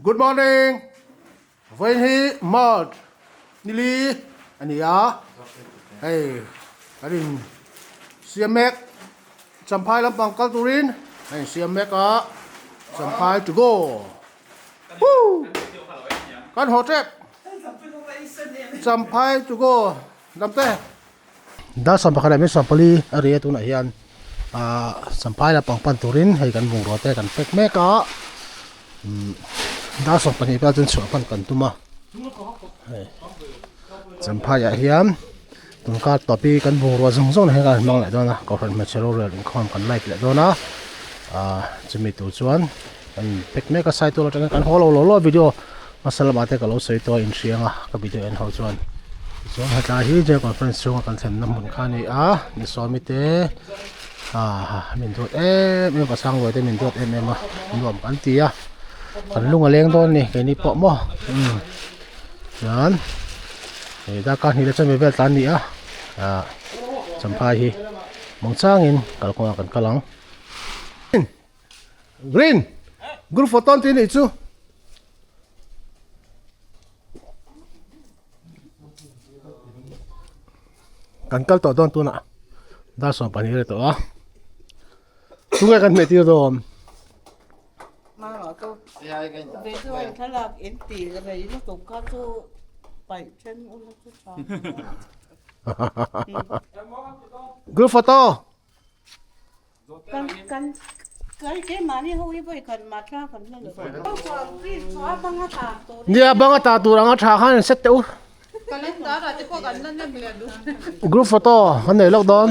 Good morning vawiin hi March nili a ni a hei kan in siam mek Champhai lampang kal turin a in siam mek a Champhai to go Woo kan haw tep Champhai to go lamte. Dar sawm pakhat leh mi sawm pali a ri a tunah hian ahh champhai lampang pan turin hei kan bungrua te kan pack mek a umm dar 12 vel chuan chhuah hman kan tum a hei champhai ah hian tun kar tawp hi kan bungrua zawng zawng hian kan hmang leh dawn a kohhran hmeichhe rorel inkhawm kan live leh dawn a ahh chumi tur chuan kan pack mek a side tur atangin kan haw lo lo lo a video hmasa lamah te ka lo sawi tawh a inhriang a ka video en ho chuan tichuan hetlai hi general conference chhunga kan thlenna hmun kha a ni a ni sawmi te ah min duat em em pasang ruai te min duat em em a nuam kan ti a kan lung a leng dawn a ni keini pawh maw umm chuan hei darkar hnih leh chuan vel tlan a ni a ah champhai hi mawngchangin kalkawngah kan kal ang. Green group photo an tih nih chu. Kan kal tawh dawn tunah dar 12 a tawh a tunge kan hmeh tir dawn. Group photo. Nia banga ta tur anga tha khan in set teh u. Group photo kan nei lawk dawn.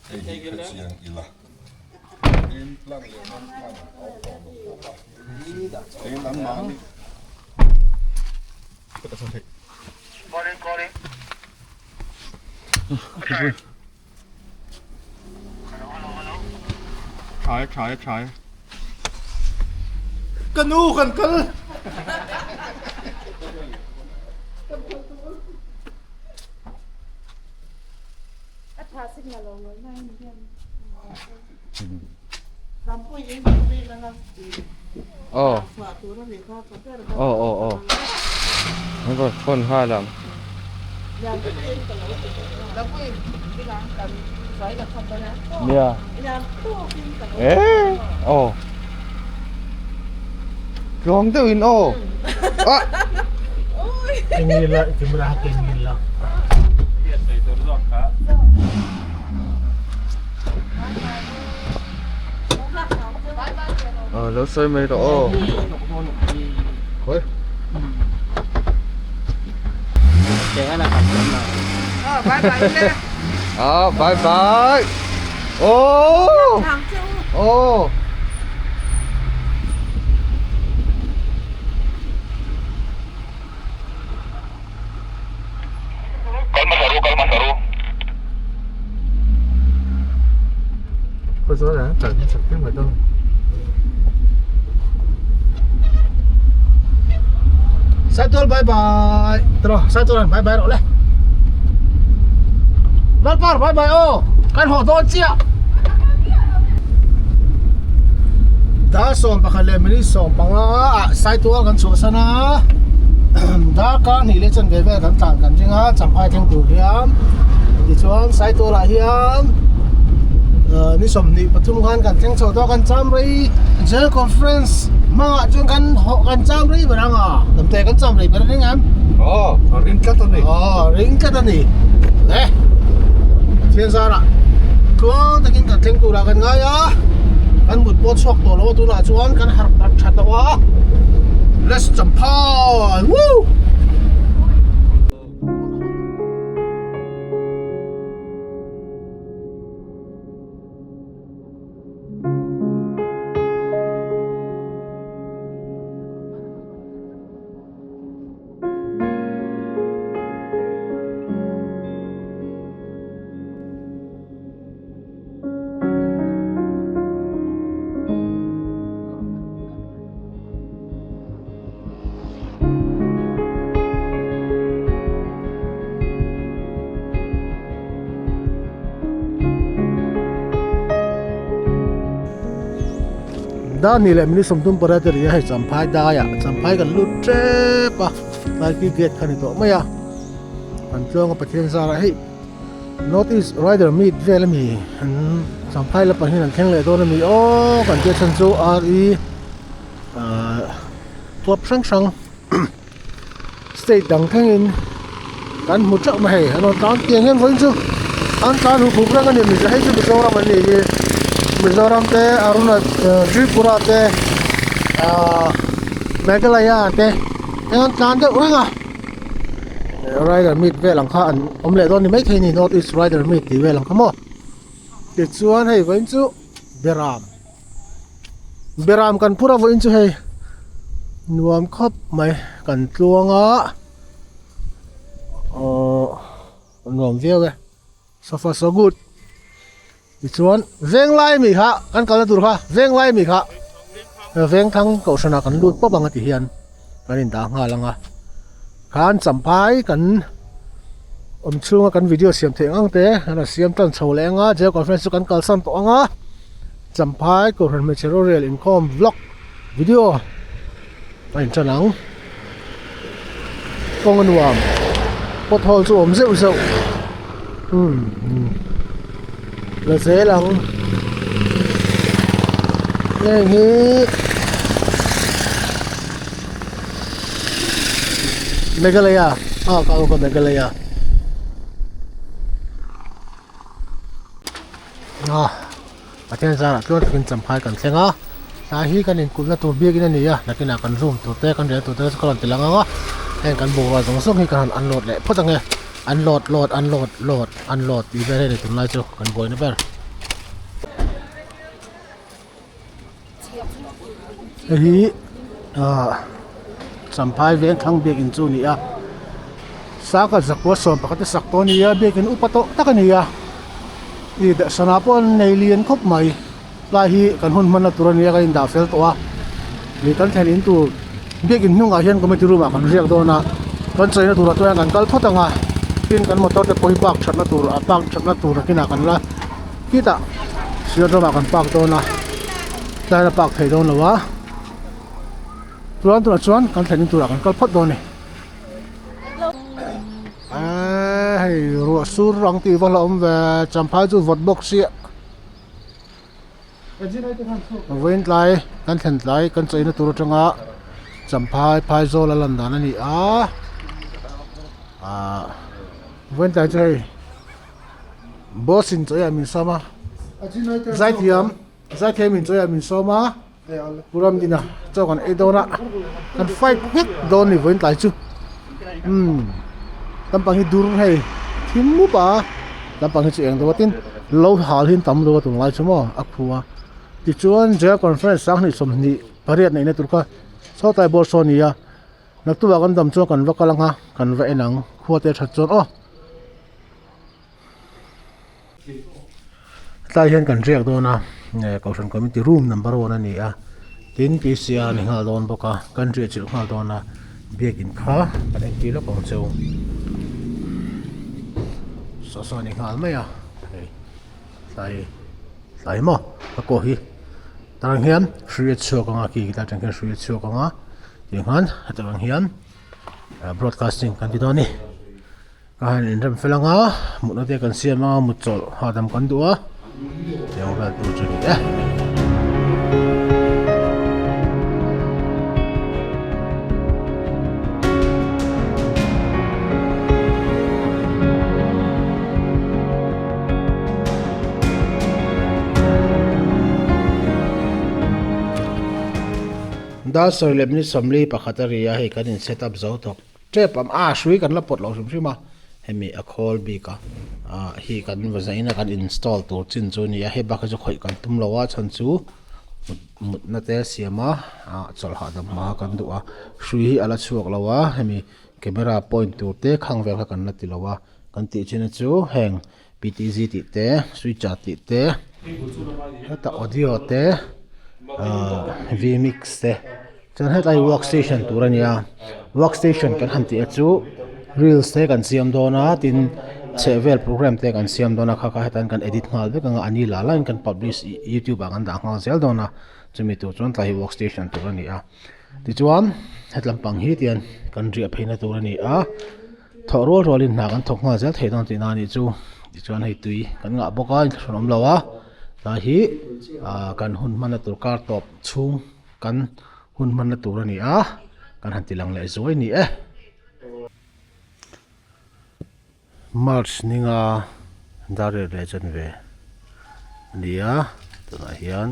Hei hi hrechiang ila tin plan leh non plan a awm tawh lo bawk a tin an mahni Tha e tha e tha e. Ka nu kan kal. Aw aw aw aw an rawn phone nghal ang. Nia eh aw tluang deuhin aw ah. Kengila camera kengila. Ờ lo sawi mai rawh aw. Khawi. À bye bye. Ô. Ô. Saitual bye bye tiraw Saitual an bye bye rawh le Lalpar bye bye aw kan haw dawn chiah Dar 11 leh minute 15 ah Saitual kan chhuahsan a. Darkar hnih leh chanve vel kan tlan kan ring a champhai thleng tur hian tichuan Saitual ah hian ni 23 khan kan thleng chho tawh a kan cham rei General Conference hmangah chuan kan hawh kan cham rei ber ang a damte kan cham rei ber a ring em? Aw a ring tlat a ni. Aw ring tlat a ni le Pathian zarah tluang takin kan thleng turah kan ngai a kan mut pawh chhuak tawh lo a tunah chuan kan harh tha tawh a. Let's champhai woo! Dar hnih leh minute 30 pariat a ri a, hei Champhai daiah Champhai kan lut tep a, tlai khi gate kha ni tawh mai a, kan tluang a Pathian zarah hei North East Rider Meet vel a mi an Champhai lampang hian an thleng leh dawn a mi aw kan tih a chhan chu RE ahh club hrang hrang state dang thlengin kan hmu teuh mai hei an rawn tlan tiang hian vawiin chu an tlan huh buk reng a ni mizo hei chu Mizoram an nih hi Mizoram te Arunachal Tripura te ahh Meghalaya te heng an tlan deuh reng a rider meet vel ang kha an awm leh dawn ni maithei a ni north east rider meet tih vel ang kha maw tichuan hei vawiin chu Beram. Beram kan phur a vawiin chu hei nuam khawp mai kan tluang a aww nuam viau e so far so good tichuan venglai mi kha kan kalna tur kha venglai mi kha vengthlang kohhranah kan lut pawp ang a ti hian kan indah nghal ang a khan champhai kan awm chhunga kan video siam theih ang te an rawn siam tan chho leh ang a jail conference chu kan kalsan tawh ang a champhai kohhran hmeichhe rorel inkhawm vlog video a in tan ang kawng a nuam pothole chu a awm zeuh zeuh umm la zel ang heng hi Meghalaya ah ka awk a Meghalaya ah Pathian zarah tluang takin champhai kan thleng a tlai hi kan inkulhna tur biakin a ni a nakinah kan room tur te kan riah tur te chu ka rawn ti lang ang a heng kan bungrua zawng zawng hi ka han unload leh phawt ang e unload load unload load unload tih vel hi a ni tunlai chu kan buaina ber. Hei hi ah champhai vengthlang biakin chu a ni a sangkhat zakua sawm pakhat a sak tawh a ni a biakin upa tawh tak a ni a ih sana pawh an nei lian khawp mai tlai hi kan hun hmanna tur a ni a kan indah fel tawh a ih kan thlen in tur biakin hnungah hian committee room ah kan riak dawn a kan chaina turah chuan kan kal phawt ang a tin kan motor te pawh hi park thatna tur ah park thatna tur ah kinah kan la. Khitah sial ramah kan park dawn a tlai a park thei dawn lo a chuan tunah chuan kan thlen in turah kan kal phawt dawn a ni eee hei ruah sur ang tih va hlauhawm ve champhai chu vawt bawk sia vawiin tlai kan thlen tlai kan chaina tur atanga champhai phaizawl a lan dan a ni a ahh vawiin tlai chu hei. Boss in chawi ah min sawm a zaithiam zaithiam in chawi ah min sawm a Puram dina chaw kan ei dawn a kan fight vek dawn ni vawiin tlai chu umm lampang hi dur hei thim mup a lampang hi chu eng deuh a tin lo hal hi an tam deuh a tunlai chu maw a khu a tichuan jail conference sanghnih 20 pariat neihna tur kha sawtlai bawr saw a ni a naktuk ah kan dam chuan kan va kal ang a kan va en ang khua te a that chuan aw. Tlai hian kan riak dawn a eh kohhran committee room number one a ni a tin P_C_R a ni nghal dawn bawk a kan riah chilh nghal dawn a biakin kha kan entir lawk ang cheu saw saw a ni nghal mai a hei tlai tlai maw a kaw hi tah hian hrui a chhuak ang a khi tlai atang khian hrui a chhuak ang a tianghan hetah hian broadcasting kan ti dawn a ni. Ka han inrem fel anga mutna te kan siam anga mut chawlh hahdam kan duh a tiang vel tur chu a ni e. Dar sarih leh minute 41 a ri a hei kan in set up zo thawk. Tep ang a hrui kan la pawt lo hrim hrim a hemi a khawl bik a ah hi kan va zain a kan install tur chin chu a ni a hei bak hi chu khawih kan tum lo a chhan chu mut mutna te a siam a ah chawlh hahdam hma kan duh a hrui hi a la chhuak lo a hemi camera point tur te khang vel kha kan la ti lo a kan tih chin na chu heng P_T_Z tih te switcher tih te hetah audio te ahh vmix te chuan hetlai hi work station tur a ni a work station kan han tih a chu reels te kan siam dawn a tin chhehvel program te kan siam dawn a kha kha hetan kan edit nghal vek ang a a ni lah lah in kan publish youtube ah kan dah nghal zel dawn a. Chumi tur chuan tlai hi work station tur a ni a. Tichuan hetlam pang hi tian kan riah pheina tur a ni a. Thawh rual rualin hna kan thawk nghal zel thei dawn tihna a nih chu. Tichuan hei tui kan ngah bawk a inthlahrun awm lo a. Tlai hi ah kan hun hmanna tur kar tawp chhung kan hun hmanna tur a ni a. Kan han ti lang leh zuai a ni e. March ninga dar riat leh chanve a ni a tunah hian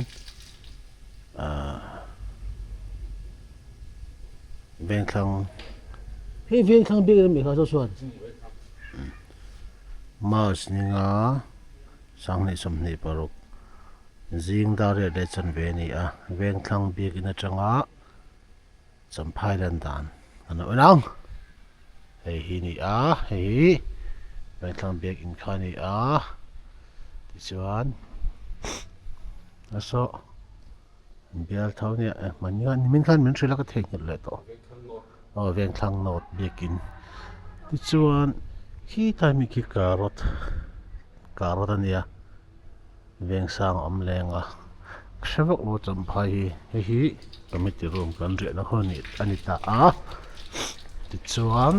ahh vengthlang hei vengthlang bik emaw kha saw chuan March ninga sanghnih 26 zing dar riat leh chanve a ni a vengthlang bik in atanga Champhai lan dan an lo en ang. Hei hi ni a, hei hi Vengthlang biakinn kha a ni a, tichuan a saw an bial tho nia eh hmanni khan nimin khan min hrilh a ka theihnghilh leh tawh aw Vengthlang North biakinn tichuan khi tlai mi khi carrot carrot a nia. Vengsang a awm leng a, ka hre vak lo Champhai hi, hei hi committee room kan riahna khaw ni a ni ta a, tichuan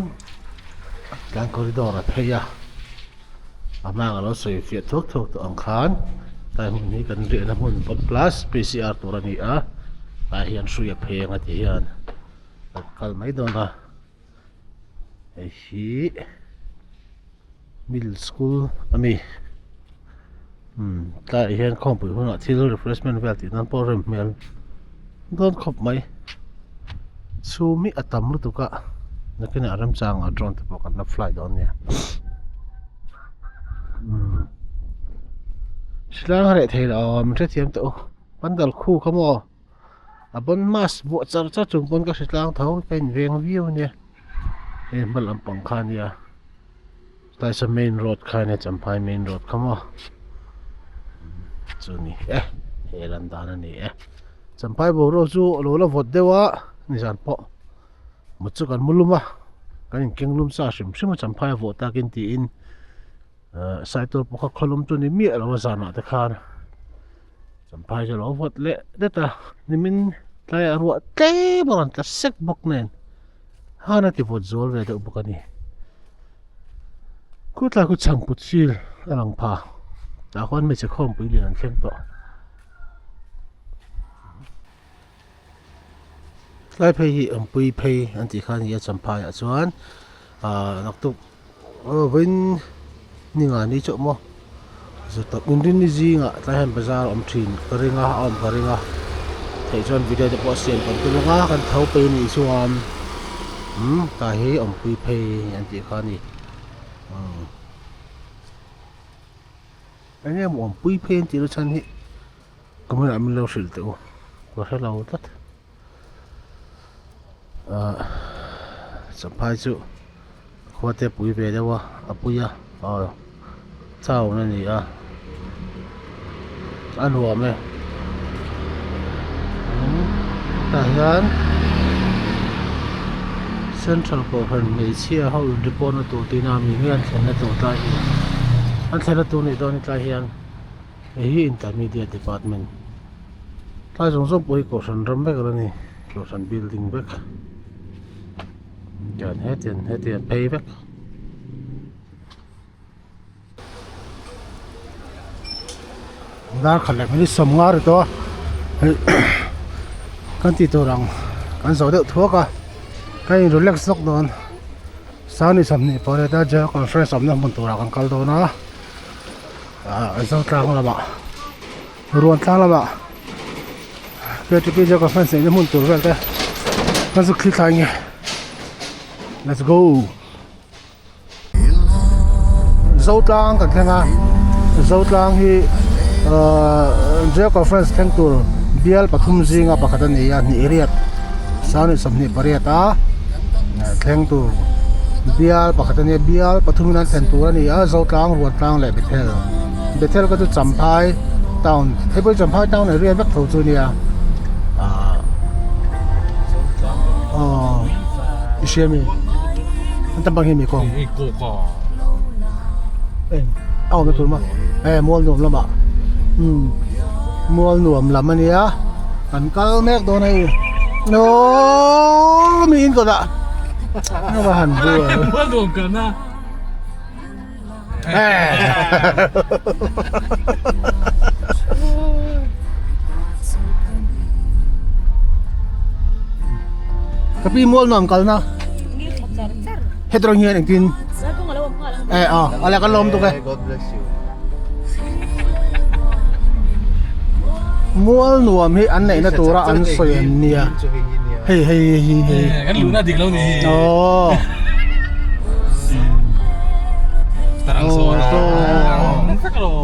tlan corridor a phei a, a hma ka lo sawi fiah thuak thuak tawh ang khan tlai hmun hi kan riahna hmun bawk plus P_C_R tur a ni a, tlai hian hrui a phei ang a ti hian kan kal mai dawn a, hei hi. Middle school a mi umm tlaiah hian khawmpui hunah thil refreshment vel tih nan pawh a rem hmel dawn khawp mai chhum hi a tam lutuk a nakinah remchangah drone te pawh kan la fly dawn nia umm hrileng a reh thei lo min hrethiam tawh u pandal khu kha maw a ban mask vuah char char chung pawn ka hre tlang tho ka inveng viau ania hei hma lampang kha ania tlai saw main road kha ania champhai main road kha maw chu ni e he lan dan ani e champhai boruak chu a lo la vawt deuh a nizan pawh mut chu kan mu lum a kan inkeng lum sa hrim hrim a champhai a vawh takin tiin. Ahh saitual pawh kha khawlum chu ni miah lo a zanah te khan champhai chu a lo vawt leh det a nimin tlaiah ruah tlem a rawn tla sek bawk nen han a ti vawt zual ve deuh bawk a ni khutlai khu chhangput fil a lang pha tah khuan hmeichhe khawmpui lian an thleng tawh. Tlai phei hi awmpui phei an tih kha a ni a champhai ah chuan ahh naktuk aw vawiin ni nga ni chauh maw zirtawp inrinni zingah tlai hian bazar a awm thin ka ring a a awm ka ring a theih chuan video te pawh a siam kan tum ang a kan tho pei anih chuan umm tlai hi awmpui phei an tih kha a ni umm eng nge maw awmpui phei an tih na chhan hi. Comment ah min lo hrilh teh u ka hre lo tlat ah champhai chu khua te pui ve deuh a a pui a aw town a ni a a nuam e tah hian central kohhran hmeichhia ho in report na tur tihna ami nge an thlenna tur tlai hi an thlenna tur nih dawn hi tlai hian. Hei hi intermediate department tlai zawng zawng pawh hi kohhran ram vek a la ni kohhran building vek tian hetiang hetiang phei vek. Dar khat leh minute 50 ri tawh a hei kan tih tur ang kan zo deuh thuak a ka in relax lawk dawn sangni 20 pawh leh ta general conference awmna hmun turah kan kal dawn a. Ah Zotlang lamah Ruantlang lamah P2P Joker fans neihna hmun tur vel te kan zuk thli thlai nge Let's go Zotlang kan thleng a Zotlang hi ah Joker fans thleng tur bial pathum zinga pakhat a ni a hnih riat 28 a thleng tur bial pakhat a nia bial pathum in an thlen tur a ni a Zotlang Ruantlang leh Bethel Bethel kha chu Champhai town hei pawh hi Champhai town area vek tho chu a nia ahh aw i hria mi an tam bang hi mi kawng eng a awmna tur maw e mual nuam lamah umm mual nuam lam a nia. Kan kal mek dawn hei. Aww mi in kawt ah. Nga va han bu a. Mual nuam kalna. Ka pi mual nuam kalna. Hetrawng hian engtin Eh aw ala kan lawm tuk e. God bless you. Mual nuam hi an neihna tura an sawi an nia. Hei hei hei hei. Kan luhna dik lo ni hi. Aw. Tarang sawn.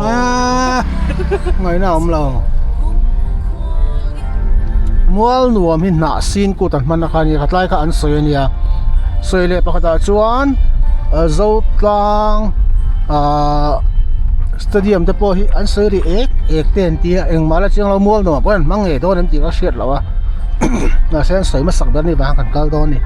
Ah, ngaihna awm lo. Mual nuam hi hnah sin kut an hman a kha nia khatlai kha an sawi a nia. Sawi leh pakhatah chuan Zotlang ahh stadium te pawh hi an sawi ri ek ek te an tia engmah la chiang lo mual nuam pawh an hmang ngei dawn em tih ka hriat loh a mahse an sawi hmasak ber ni vang kan kal dawn a ni.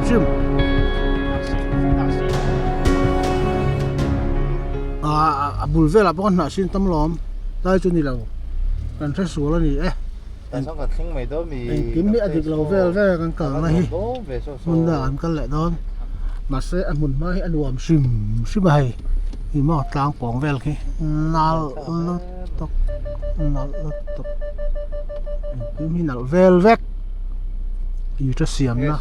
Gym ah a bul velah pawh khan hnah sin tam lawm tlai chu ni lo kan hre sual a ni e engkim hi a dik lo vel vel a kan kalna hi hmun dangah kan kal leh dawn mahse a hmun hma hi a nuam hrim hrim a hei ih maw tlang pawng vel khi nalh lutuk nalh lutuk engkim hi nalh vel vek ita siamna.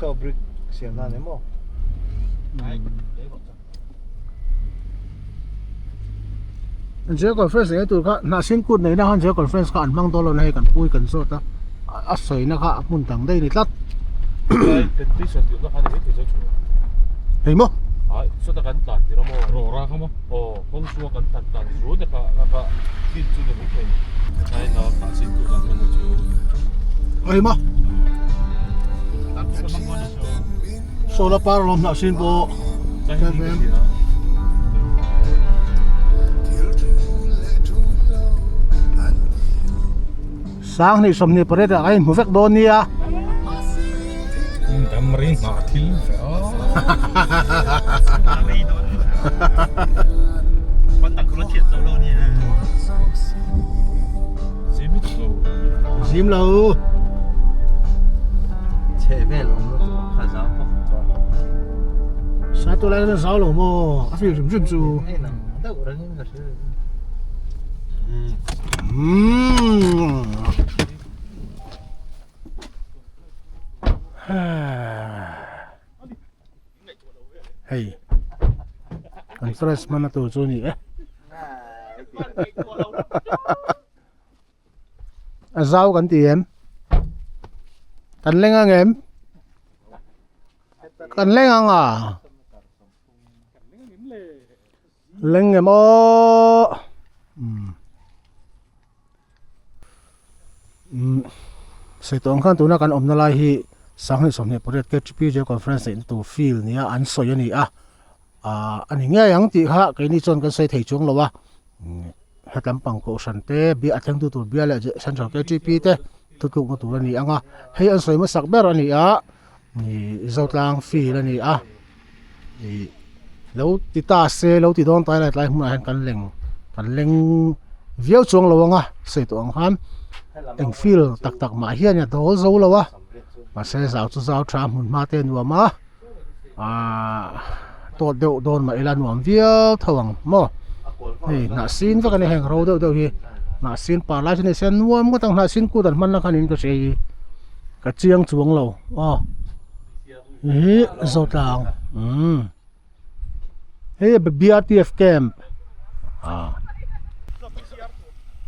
Jail conference nei tur kha hnah sin kut neihna khan jail conference kha an hmang dawn lo na hei kan pu hi kan zawt a a sawina kha a hmun dang daih a ni tlat hei maw hei maw Solar par lawm hnah sin pawh Sanghnih 28 ah ka inhmu vek dawn nia. Dam ring nghah thil ve a. Zim lo. Chhe vel awm lutuk ang kha zau bawk chuan. Sa tu lai khan zau lo maw a feel hrim hrim chu. Hei nang deuh reng in ka hria. Umm. Hei conference hmana tur chu a ni e. A zau kan ti em? Kan leng ang em? Kan leng ang a? Leng em aw? Umm. Umm. Sawi tawh ang khan tuna kan awmna lai hi Sanghnih 28 KTPJ Conference neihna tur field nia an sawi a ni a. Ahh a ni ngei ang tih kha keini chuan kan sawi thei chuang lo a. Hetlam pang kohhran te bia a thlengtu tur bia leh Central KTP te thutlukna tur a ni ang a, hei an sawi hmasak ber a ni a, ih Zotlang field a ni a, ih lo ti ta se lo ti dawn ta ila tlai hmunah hian kan leng kan leng viau chuang lo ang a sawi tawh ang khan eng field tak tak mah hian a dawl zo lo a, mahse zau chu zau tha hmun hma te a nuam a. Ahh tawt deuh dawn mah ila nuam viau tho ang maw hei hnah sin vek a ni heng ro deuh deuh hi hnah sin par lai chu ni se nuam ngawt ang hnah sin kut an hman na khan in ka hria hi ka chiang chuang lo aw ih zawtlang umm hei B_R_T_F camp ah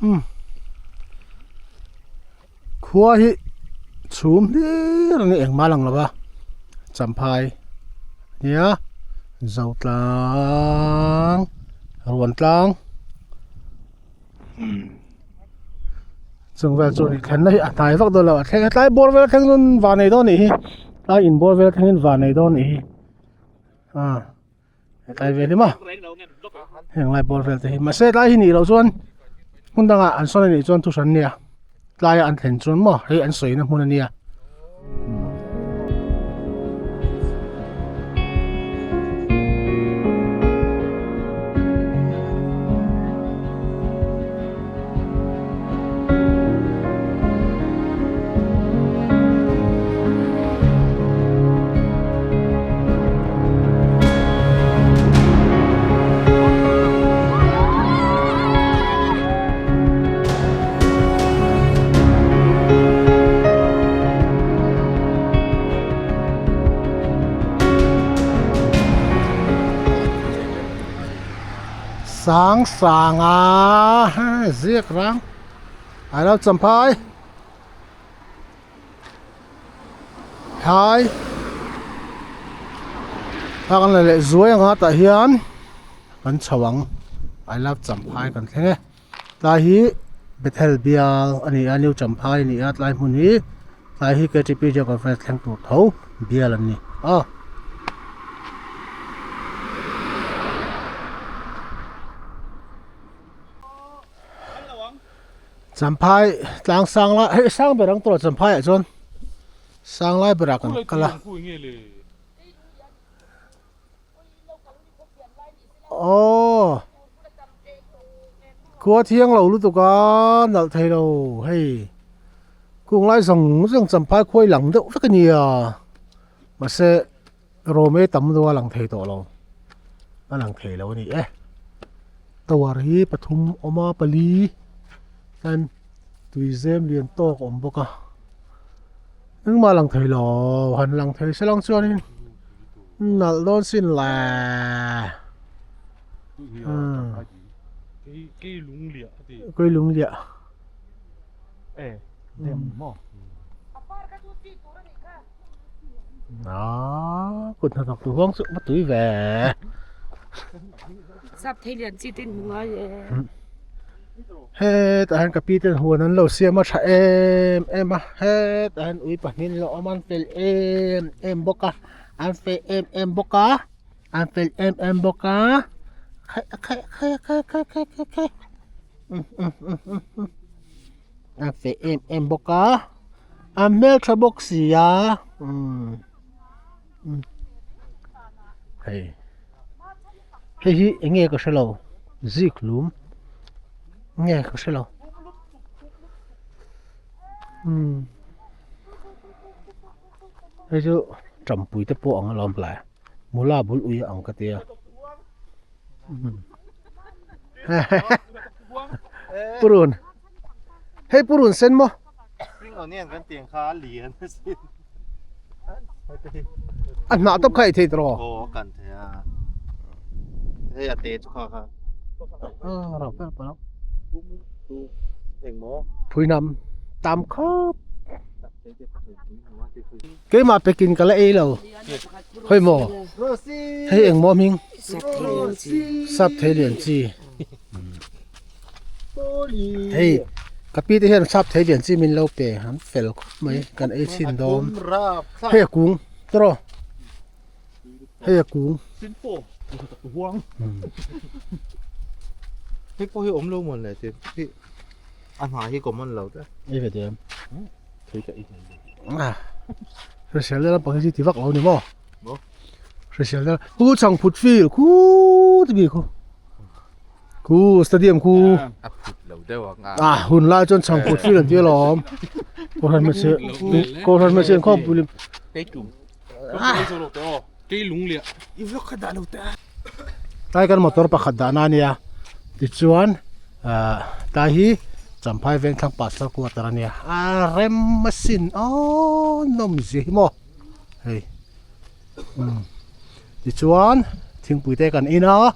umm. Khua hi chhum hlir a ni engmah lang lo va champhai nia zotlang ruantlang. Chung vel chu ni thlenna hi a hnai vak dawn lo a thleng a tlai bawr vel thleng chuan van nei dawn anih hi tlai in bawr vel thlengin van nei dawn anih hi ah tlai vel hi maw heng lai bawr vel te hi mahse tlai hi nih loh chuan hmun dangah an sawn anih chuan thuhran nia tlaia an thlen chuan maw hei an sawina hmun ania. Sang sang a ziak rang I love Champhai Hai a kan la leh zuai anga tah hian kan chho ang I love Champhai kan thleng e tlai hi Bethel bial a ni a New Champhai a ni a tlai hmun hi tlai hi K T P General Conference thleng tur tho bial an ni a. Champhai tlang sang lai hei sang ber ang tawh Champhai ah chuan sang lai berah kan kal a aw khua thiang lo lutuk a nalh thei lo hei kung lai zawng zawng Champhai khuai lang deuh vek a nia mahse Rawm e tam deuh a lang thei tawh lo a lang thei lo a ni e tower hi pathum awm a pali chuan tui zem lian tawk a awm bawk a engmah a lang thei lo han lang thei se lang chuanin nalh dawn sin le kei lungliah Aaa kut hnathawk tu huang chu va tui ve. Sap thei lian chi ten hmu ngai e. Hetah hian ka pi ten huan an lo siam a tha em em a hetah hian ui pahnih an lo awm a an fel em em bawk a an fel em em bawk a an fel em em bawk a khaih khaih khaih khaih khaih khaih khaih khaih a fel em em bawk a. A hmeltha bawk si a umm hei hei hi eng nge ka hre lo zik lum nge ka hre lo umm hei chu tampui te pawh ang alawm hlai mula bul ui ang ka tia umm purun. Hei purun sen maw? Spring onion kan tiang kha a lian asin. A hnah tawp kha ei thei tawh. Aw kan thei a. Hei a te chu kha kha. Ah rau vel pawh. Eng maw? Phuinam tam khawp. Keimah pekin ka la ei lo. Hoi maw? Hei eng maw hming? Sap thei lian chi. Hei ka pi te hian sap thei lian chi min lo pe an fel khawp mai kan ei chhin dawn hei a kung tawh hei a kung hei pawh hi awm lo mawn le ti hi a hna hi common lo te ei ve diam hrisel deuh lampang hi chu ti vak lo ni maw hrisel deuh khu chhangphut fil khu ti bik khu. Khu stadium khu a phut lo deuh ang a. Ah hun lai chuan chhang phut fil an ti alawm. Kohhran hmeichhe kohhran hmeichhe inkhawm pui lim. Kei tum. Kei lung liah. I vlog kha dah lo teh a. Tlai kan motor pakhat dahna a nia tichuan ah tlai hi Champhai Vengthlang Pastor quarter a nia a rem asin aw nawm zia hi maw hei umm tichuan thingpui te kan in a.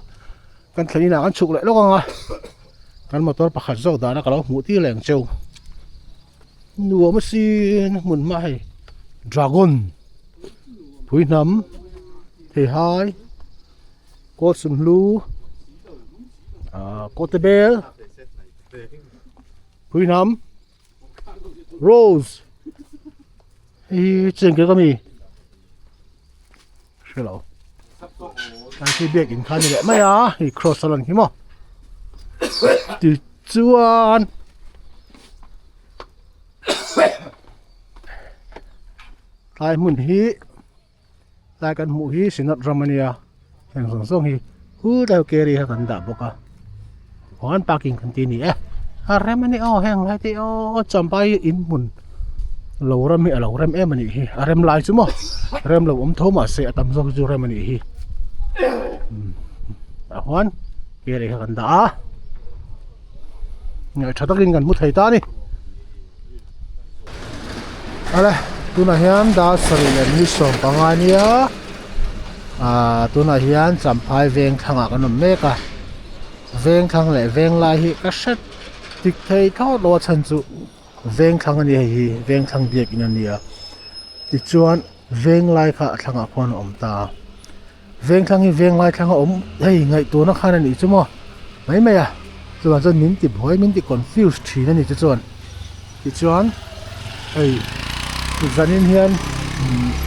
Kan thlen inah kan chhuk leh lawk ang a, kan motor pakhat zawk dana ka lo hmuh tir leh ang cheu. Nuam asin hmun hma hei dragon pui hnam theihai kawl sunhlu ah kawte bel pui hnam. Rose hei hi chengkel ka mi hre lo tlai khi biakin kha a ni leh mai a hei cross a lan hi maw tichuan tlai hmun hi tlai kan hmuh hi synod ram a nia heng zawng zawng hi khulai carry kha kan dah bawk a khuan parking kan ti a ni e a rem a ni aw heng lai te aw champai in hmun lo rem hi a lo rem em a nih hi a rem lai chu maw rem lo awm tho mahse a tam zawk chu rem a nih hi tah khuan carry kha kan dah a. Ngaih tha takin kan hmu thei ta a ni. Ale tunah hian dar sarih leh minute 15 ania ah tunah hian Champhai veng thlangah kan awm mek a veng thlang leh veng lai hi ka hre dik thei thlawt lo a chhan chu veng thlang a ni hei hi veng thlang biakin a ni a tichuan veng lai kha a thlangah khuan a awm ta a. Vengthlang hi venglai thlang a awm hei ngaihtuahna khan a nih chu maw mai mai a chuvang chuan min ti buai min ti confuse thin a ni chu chuan tichuan hei zanin hian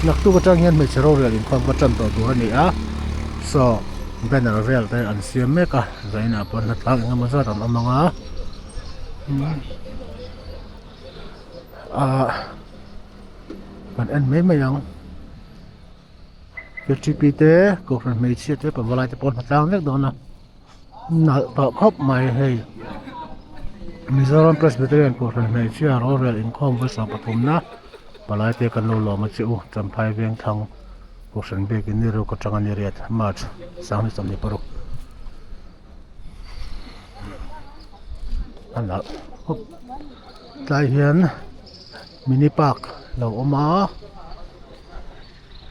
naktuk atang hian hmeichhe rorel inkhawm ka tan tawh tur a ni a saw banner vel te an siam mek a zainah pawh hnatlang eng emaw zat an awm ang a ahh kan en mai mai ang. Ktp te kohhran hmeichhia te pavalai te pawh an hmu tlang vek dawn a nalh tawh khawp mai hei Mizoram Presbyterian kohhran hmeichhia rorel inkhawm vawi 13 na palai te kan lo lawm a che u Champhai Vengthlang kohhran biakin ni ruk atanga ni riat March 2026 a nalh khawp tlai hian mini park lo awm a.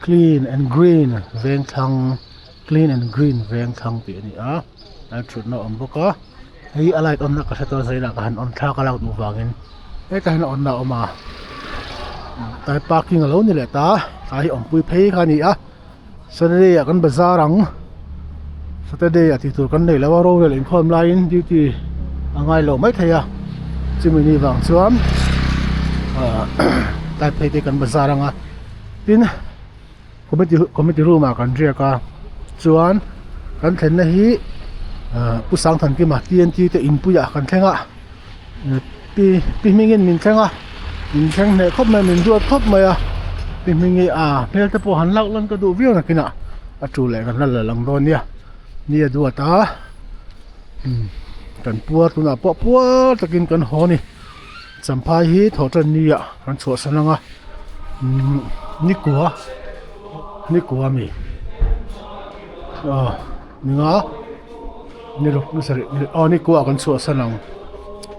Clean and green vengthlang clean and green vengthlang tih a ni a a thutna a awm bawk a hei a light on na ka hre tawh zela ka han on thlak a lak duh vangin hetah hian a on na a awm a tlai parking alo ni leh ta tlai hi awmpui phei kha a ni a Saturday ah kan bazar ang Saturday ah tih tur kan neih loh a rorel inkhawm laiin duty a ngai lo maithei a chumi ni vang chuan ah tlai phei te kan bazar ang a tin committee committee room ah kan riak a chuan kan thlenna hi ah Pu Sangthankima T N T te inpuiah kan thleng a Pi pi hmingin min thleng a min thleng hneh khawp mai a min duat khawp mai a pi hmingi ah hmel te pawh han lak lan ka duh viau nakinah a tu leh kan la la lang dawn nia ni a duat a umm kan puar tunah pawh puar takin kan haw a ni champhai hi thawhtan ni ah kan chhuahsan ang a umm nikua nikua a mi aw ni nga. Ni ruk ni sarih ni aw ni kuah kan chhuahsan ang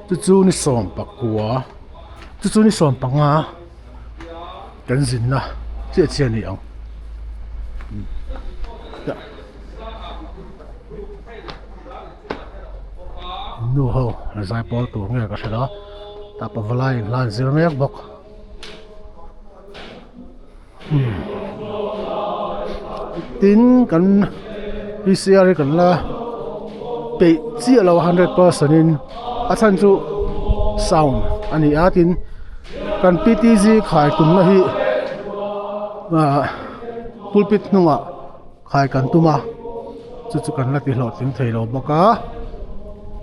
chu chu ni sawm pakua chu chu ni sawm panga kan zinna chiah chiah a ni ang nu ho zai pawl tur nge ka hre lo tah pavalai in hla an zir mek bawk. Tin kan P_C_R hi kan la peih chiah lo a 100% in a chhan chu sound a ni a tin kan P_T_G khai tumna hi ah pulpit hnungah khai kan tum a chu chu kan la ti hlawhtling thei lo bawk a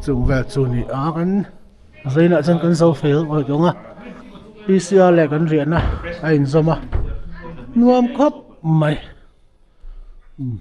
chung vel chu a ni a kan. Vawiinah chuan kan zo fel awih dawng a P_C_R leh kan riahna a inzawm a nuam khawp mai umm.